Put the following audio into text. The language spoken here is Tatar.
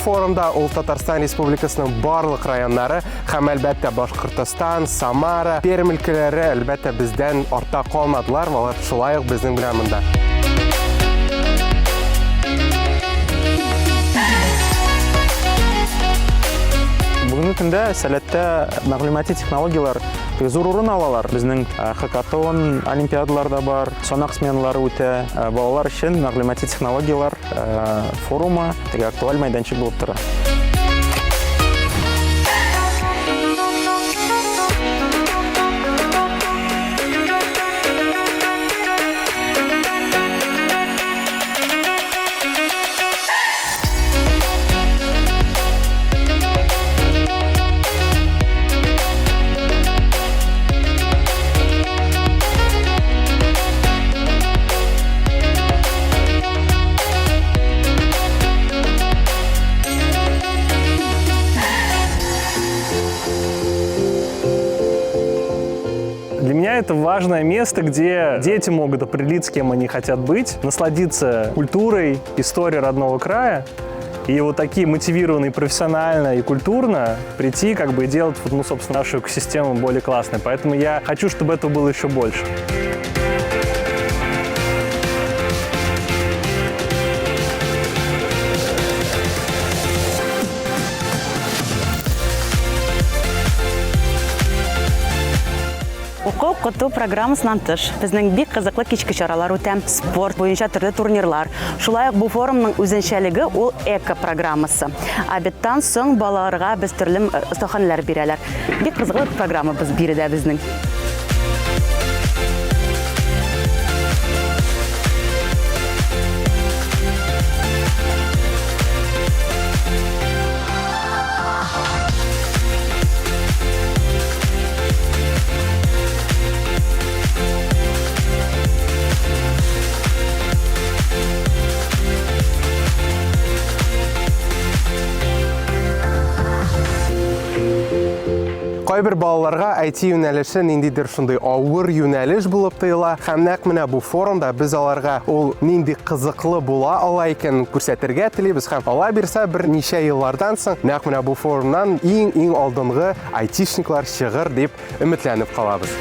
форумда ул Татарстан Республикасының барлык районнары һәм, әлбәттә, Башкортостан, Самара, Пермь өлкәләре, әлбәттә, бездән артта калмадылар, алар шулай ук безнең белән монда. Бүгенге көндә Сәләттә мәгълүмати технологияләр зур урын алалар. Безнең хакатон, олимпиадалар да бар, санак сменалары үтә. Балалар өчен мәгълүмати технологияләр форумы теге актуаль мәйданчык булып тора. Для меня это важное место, где дети могут определиться, кем они хотят быть, насладиться культурой, историей родного края. И вот такие мотивированные профессионально и культурно прийти как бы и делать, ну, собственно, нашу экосистему более классной. Поэтому я хочу, чтобы этого было еще больше. Уку укыту программасыннан тыш, безнең бик кызыклы кичке чаралар үтә, спорт буенча төрле турнирлар. Шулай ук бу форумның үзенчәлеге ул эко программасы. Обедтан соң балаларга без төрле остаханәләр бирәләр. Бик кызыклы программа без биредә безнең. Кайбер балаларга IT юнәлеше ниндидер шундый авыр юнәлеш булып тоела һәм нәкъ менә бу форумда без аларга ул нинди кызыклы була ала икәнен күрсәтергә телибез һәм ала бирсә берничә еллардан соң нәкъ менә бу форумнан иң-иң алдынгы айтишниклар чыгыр дип өметләнеп калабыз.